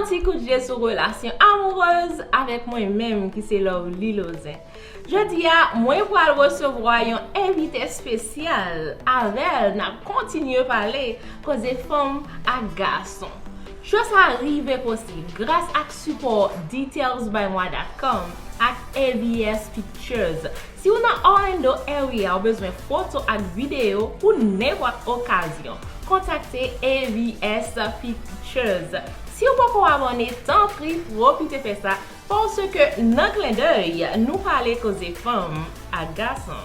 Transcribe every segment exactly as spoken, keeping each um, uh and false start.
Ti kout je sou relasyon amourèz avèk mwen menm ki se Lovely Lausanne. Jodi a, mwen pral resevwa yon envite espesyal. Avè l, n ap kontinye pale koze fanm ak gason. Cho sa rive posib gras ak sipò details by moi dot com ak A V S Pictures. Si w nan Orlando area, w bezwen foto ak videyo pou nenpòt okazyon, kontakte A V S Pictures. Si w poko abòne, tanpri pwofite fè sa, paske nan Klendèy, nou pale koze fanm ak gason.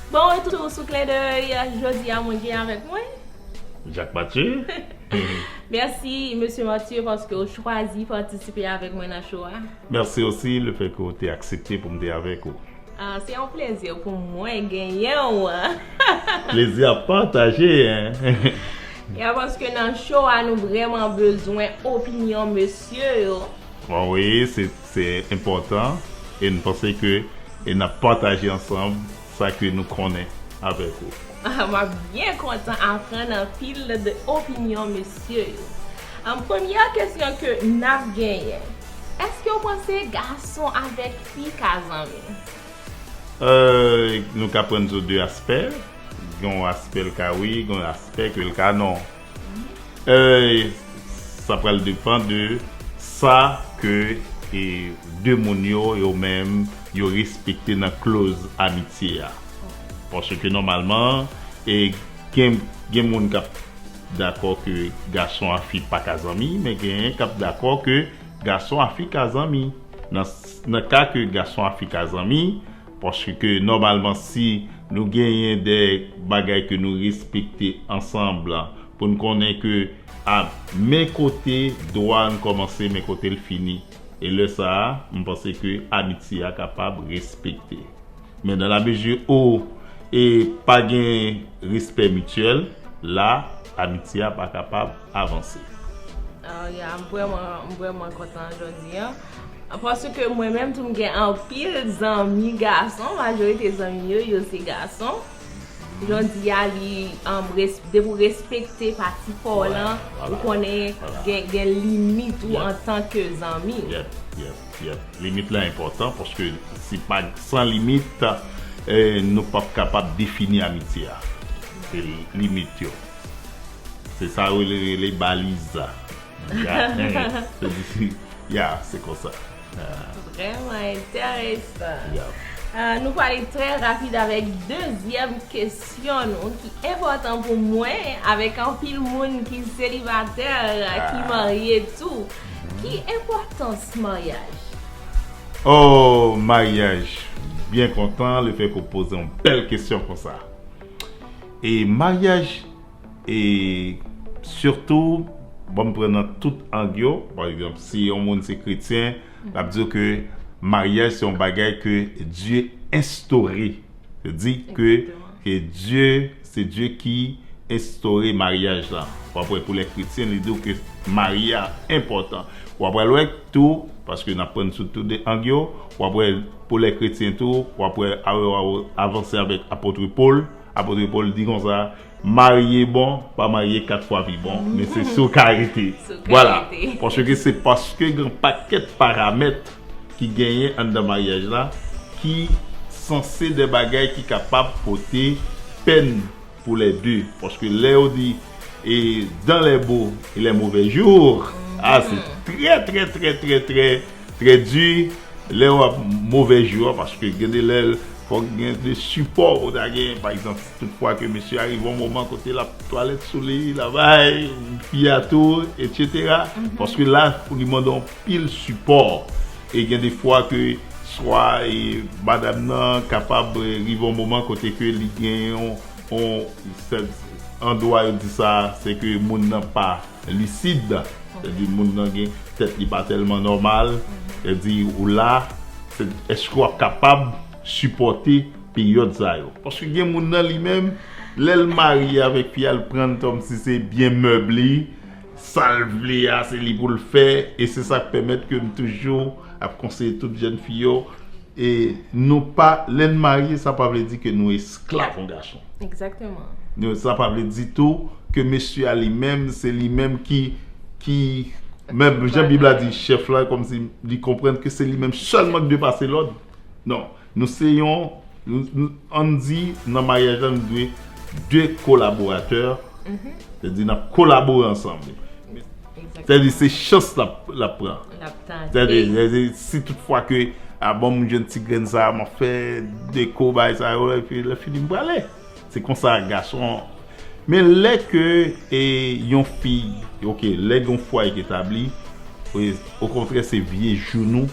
Bon retou sou Klendèy, jodi a mwen gen avèk mwen Jack Mathieu. Mèsi, mesye Mathieu, paske w chwazi patisipe avèk mwen nan show a. Mèsi osi, le fè ke w te aksepte pou m te avèk ou. Ah, se yon plezi pou mwen genyen w. Plezi ap pataje, hein. Ya, paske nan show a, nou vrèman bezwen opinyon mesye yo. Bon, wi, se, se enpòtan. E n panse ke, e n ap pataje ansanm sa ke nou konnen avèk ou. M ap byen kontan aprann anpil de opinyon mesye yo. An, premyè kesyon ke n ap genyen, èske w panse gason avèk fi ka zanmi? Euh, nou ka pran sou de aspè. Gen yon aspè l ka wi, gen yon aspè ke l ka non. Euh, sa pral depann de sa ke, e, de moun yo, yo menm, yo respekte nan kloz amitye a. Paske nòmalman, e, gen, gen moun k ap dakò ke gason a fi pa ka zanmi, men genyen k ap dakò ke gason a fi ka zanmi. Nan, nan ka ke gason a fi ka zanmi, paske nòmalman si nou genyen de bagay ke nou respekte ansanm pou n konnen ke a men kote dwa n kòmanse, men kote l fini. E lè sa a, m panse ke amitye a kapab respekte. Men dans la mesure où e pa gen respè mityèl, la, amitye a pa kapab avanse. Ah, ya, m vrèman, m vrèman kontan jodi a. Paske mwen menm tou m gen anpil zanmi gason, majorite zanmi yo, yo se gason. Jodi a, li, um, res-, depi w respekte pati pa w lan, ou konnen gen, gen limit ou antanke zanmi. Yep, yep, yep. Limit la enpòtan paske si pa san limit, eh, nou p ap kapab defini amitye a. Se limit yo. Se sa yo rele, rele baliz la. Ya, se di, ya, se konsa. Ah. Vrèman enteresan. Ya. Ah, nou prale trè rapid avèk dezyèm kesyon nou ki enpòtan pou mwen, avèk anpil moun ki selibatè, ki marye tou. Ki enpòtans maryaj? Oh, maryaj. Byen kontan le fè ke w poze yon bèl kesyon konsa. E maryaj, e sitou, ban m pran nan tout ang yo. Pa egzanp, si yon moun se kretyen, l ap di w ke maryaj se yon bagay ke Dye enstore. Se di ke, ke Dye, se Dye ki enstore maryaj la. W ap wè pou lè kretyen, li di w ke marye a enpòtan. W ap wè lwè tou, paske n ap pran sou tou de ang yo, w ap wè pou lè kretyen tou, w ap wè avanse avèk apot Pòl. Apot Pòl di konsa, marye bon, pa marye kat fwa pi bon, men se si w ka rete. Vwala. Paske se paske gen pakèt paramèt ki genyen anndan maryaj la, ki sanse de bagay ki kapab pote pèn pou lè de. Paske lè yo di, e, dans les beaux et les mauvais jours, a, se trè, trè, trè, trè, trè, trè di lè w ap move jou a, paske gen de lè, fòk gen de sipò pou ta gen. Pa egzanp, tout fwa ke mesye a rive yon moman kote l ap twalèt sou li, l ap bay fi a tou, etsetera. Paske la, pou li mande yon pil sipò. E gen de fwa ke swa, e, madanm nan kapab, e, rive yon moman kote ke li gen yon, yon, an dwa yo di sa, se ke moun nan pa lisid. Sètadi moun nan gen tèt li pa tèlman nòmal. Sètadi ou la, se, èske w ap kapab sipòte peryòd sa yo? Paske gen moun nan li menm, lè l marye avèk fi a, l pran l kòmsi se byen mèb li, sa l vle a, se li pou l fè, e se sa k pèmèt ke m toujou ap konseye tout jèn fi yo, e nou pa, lè n marye, sa pa vle di ke nou esklav yon gason. Egzakteman. Nou, sa pa vle ditou ke mesye a li menm, se li menm ki, ki, menm jan Bib la di, chèf la, kòmsi li konprann ke se li menm sèlman ki dwe pase lòd. Non, nou se yon, nou, nou, ann di, nan maryaj la, nou dwe de kolaboratè, sètadi n ap kolabore ansanm. Sètadi se chans l ap, l ap pran. Sètadi, sètadi si tout fwa ke, a bon, m jwenn ti grenn sa, m ap fè de kobay sa yo, epi lè fini m prale. Se konsa gason. Men lè ke e, yon fi, ok, lè gen yon fwaye ki etabli, e, okontrè, se vye jou nou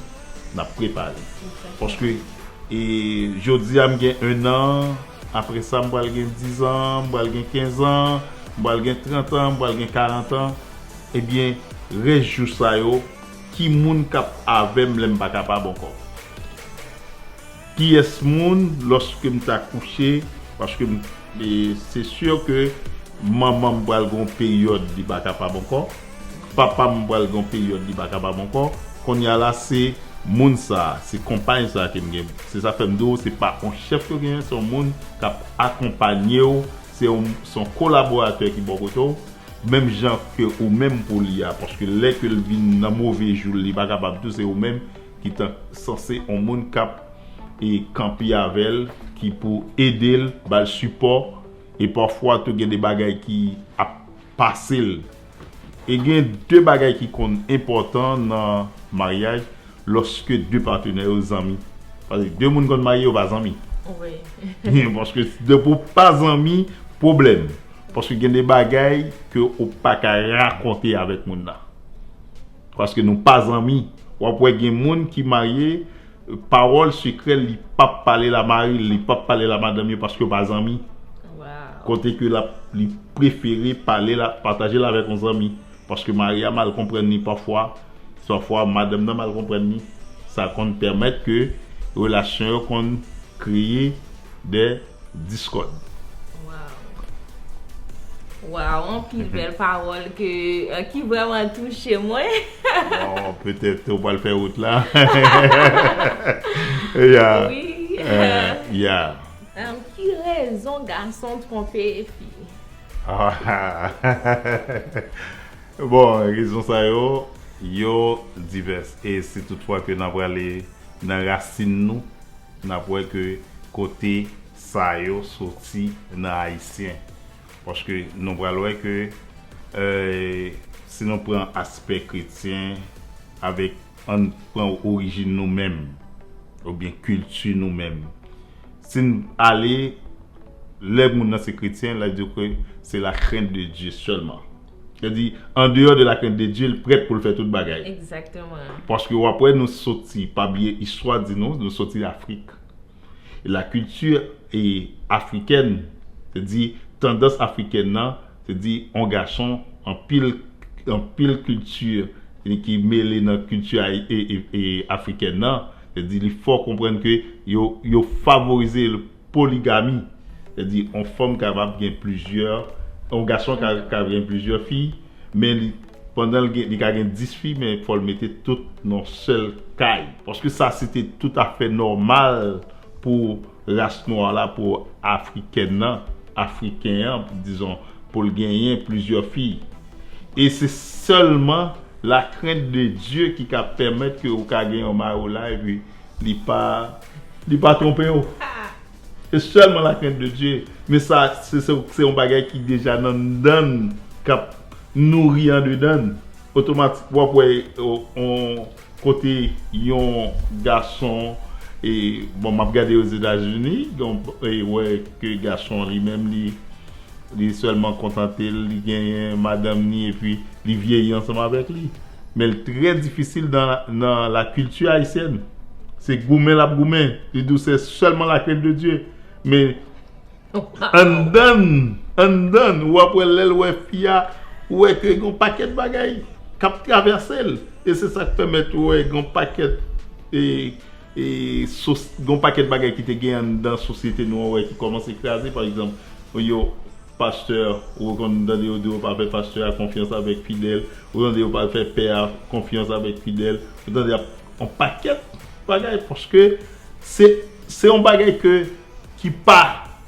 n ap prepare. Paske e, jodi a m gen en an, apre sa m pral gen diz an, m pral gen kenz an, m pral gen trant an, m pral gen karant an. Ebyen, rès jou sa yo, ki moun k ap avè m lè m pa kapab ankò? Kiyès moun lòske m ta kouche, paske m, e, se si ke manman m pral gen yon peryòd li pa kapab ankò, papa m pral gen yon peryòd li pa kapab ankò, kounye a la se moun sa, se konpay sa ke m gen. Se sa fè m di w, se pa yon chèf ke w genyen, se yon moun k ap akonpanye w, se yon, se yon kolaboratè ki bò kote w, menm jan ke ou menm pou li a, paske lè ke l vin nan move jou l, li pa kapab tou, se ou menm ki ta sanse yon moun k ap e kanpe avè l, ki pou ede l, ba l sipò, e pafwa tou gen de bagay ki ap pase l. E gen de bagay ki konn enpòtan nan maryaj, lòske de patenè yo zanmi. Paske de moun konn marye, yo pa zanmi. Paske depi w pa zanmi, pwoblèm. Paske gen de bagay ke ou pa ka rakonte avèk moun nan. Paske nou pa zanmi. W ap wè gen moun ki marye, pawòl sekrè li p ap pale l a mari l, li p ap pale l a madanm yo paske yo pa zanmi. Kote ke l ap, li prefere pale l, pataje l avèk yon zanmi. Paske mari a mal konprann li pafwa, pafwa madanm nan mal konprann li. Sa konn pèmèt ke relasyon yo konn kreye de diskòd. Waw, anpil bèl pawòl ke, ki vrèman touche mwen. Bon, petèt ou pral fè wout la. Yeah. Wi. Yeah. Ki rezon gason twonpe fi? Bon, rezon sa yo, yo divès. E si toutfwa ke n ap prale nan rasin nou, n ap wè ke kote sa yo soti nan ayisyen. Paske nou pral wè ke, e, si nou pran aspè kretyen avèk, ann pran orijin nou menm, oubyen kilti nou menm. Si n ale, lè moun nan se kretyen, l ap di ke se la crainte de Dieu sèlman. Sètadi, an deyò de la crainte de Dieu, l prèt pou l fè tout bagay. Egzakteman. Paske w ap wè nou soti, pa bliye istwa di nou, nou soti Afrik. La kilti e afrikèn, sètadi tandans afrikèn nan, sètadi yon gason, anpil, anpil kilti ki mele nan kilti e, e, e, afrikèn nan, sètadi li fè w konprann ke yo, yo favorize poligami. Sètadi yon fanm kapab gen plizyè, yon gason ka, ka gen plizyè fi, men li, pandan l gen, li ka gen dis fi, men fò l mete tout nan sèl kay. Paske sa se te toutafè nòmal pou ras nwa la, pou afrikèn nan, afriken an, dizon, pou l genyen plizyè fi. E se sèlman la crainte de Dieu ki ka pèmèt ke ou ka gen yon mari w la, epi li pa, li pa twonpe w. Se sèlman la crainte de Dieu. Men sa, se, se, se yon bagay ki deja nan anndan n, k ap nouri andedan n. Otomatik, w ap wè, o, on, kote yon gason, e, bon, m ap gade Ozetazini, donk, e, wè ke gason li menm, li, li sèlman kontante l, li genyen madanm ni, epi li vyeyi ansanm avèk li. Men l trè difisil nan, nan la kilti ayisyèn. Se goumen l ap goumen. Li di w se sèlman la crainte de Dieu. Men anndan, anndan, w ap wè lè l wè fi a, ou wè ke gen yon pakèt bagay k ap travèse l. E se sa k pèmèt ou wè gen yon pakèt, e, e, sos, gen yon pakèt bagay ki te gen anndan sosyete nou an, ou wè ki kòmanse kraze. Pa egzanp, yo, pastè, ou konn tande yo di yo pa fè pastè a konfyans avèk fidèl, ou tande yo pa fè pè a konfyans avèk fidèl, ou tande y ap yon pakèt bagay, paske se, se yon bagay ke, ki pa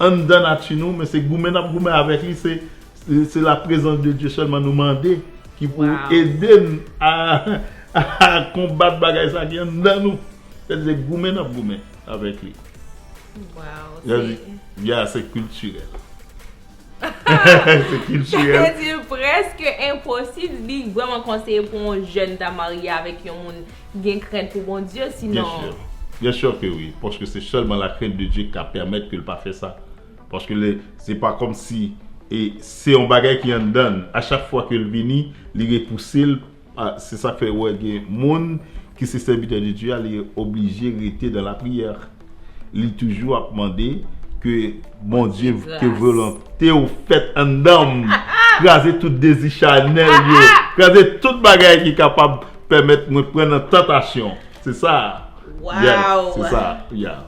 anndan nati nou, men se goumen n ap goumen avèk li, se, Se la prezans de Dye sèlman nou mande ki pou ede n a, a konbat bagay sa ki anndan nou. Sètadi se goumen n ap goumen avèk li. Wow, Ya, se kiltirèl. Se kiltirèl. Se prèske enposib, li vrèman konseye pou yon jèn ta marye avèk yon moun ki gen krent pou Bondye, sinon. Bien sûr. Bien sûr que oui, paske se sèlman la crainte de Dieu ki ka pèmèt ke l pa fè sa. Paske se pa kòmsi e se yon bagay ki anndan l. A chak fwa ke l vini, li repouse l. Se sa k fè ou wè gen moun ki se sèvitè de Dye a, li oblije rete dan lapriyè. Li toujou ap mande ke Bondye, ke volonte w fèt anndan m. Kraze tout dezi chanèl yo. Kraze tout bagay ki kapab pèmèt mwen pran nan tantasyon. Se sa. Wow. Se sa. Yeah.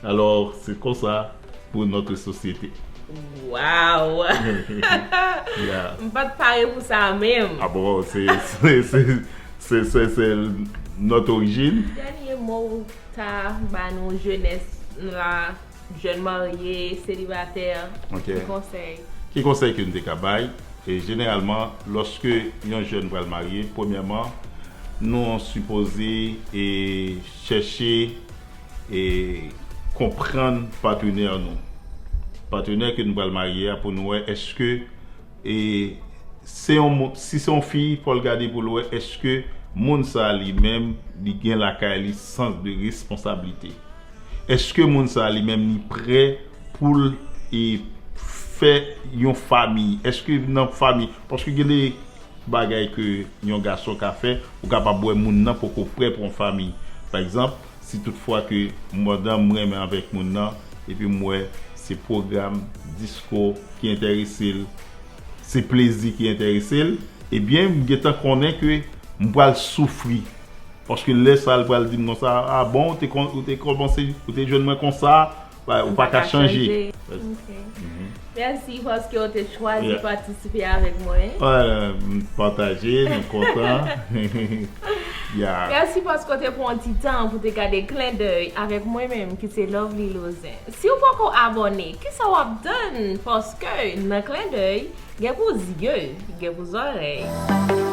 Alors, c'est comme ça pour notre société. Wow. Yeah. M pa t pare pou sa menm. Ah bon, c'est c'est c'est c'est c'est c'est notre origine. Dènye mo ou ta ba nou jenès la, jèn marye, selibatè, Ok. Ki konsèy? Ki konsèy ke m te ka bay? E jeneralman, lòske yon jèn pral marye, premyèman, nou sipoze e chèche e konprann patnè nou. Patnè ke nou pral marye a pou nou wè èske e se yon mo- si se yon fi, fò l gade pou l wè èske moun sa li menm li gen lakay li sans de responsablite. Èske moun sa li menm li prè pou l e fè yon fanmi? Èske nan fanmi, paske gen de bagay ke yon gason ka fè, ou kapab wè moun nan poko prè pou yon fanmi. Pa egzanp, si tout fwa ke madanm m renmen avèk moun nan, epi m wè se pwogram disko ki enterese l, se plezi ki enterese l, ebyen m gentan konnen ke m pral soufri. Paske lè sa l pral di m konsa, ah bon, ou te kon- ou te kòmanse, ou te jwenn mwen konsa, ou pa ka chanje. Mèsi paske ou te chwazi patisipe avèk mwen. Wè, m pataje, nou kontan. Yeah. Mèsi paske ou te pran ti tan pou te gade Klendèy avèk mwen menm ki se Lovely Lausanne. Si w poko abòne, kisa w ap tann? Paske nan Klendèy, gen pou zye, gen pou zòrèy.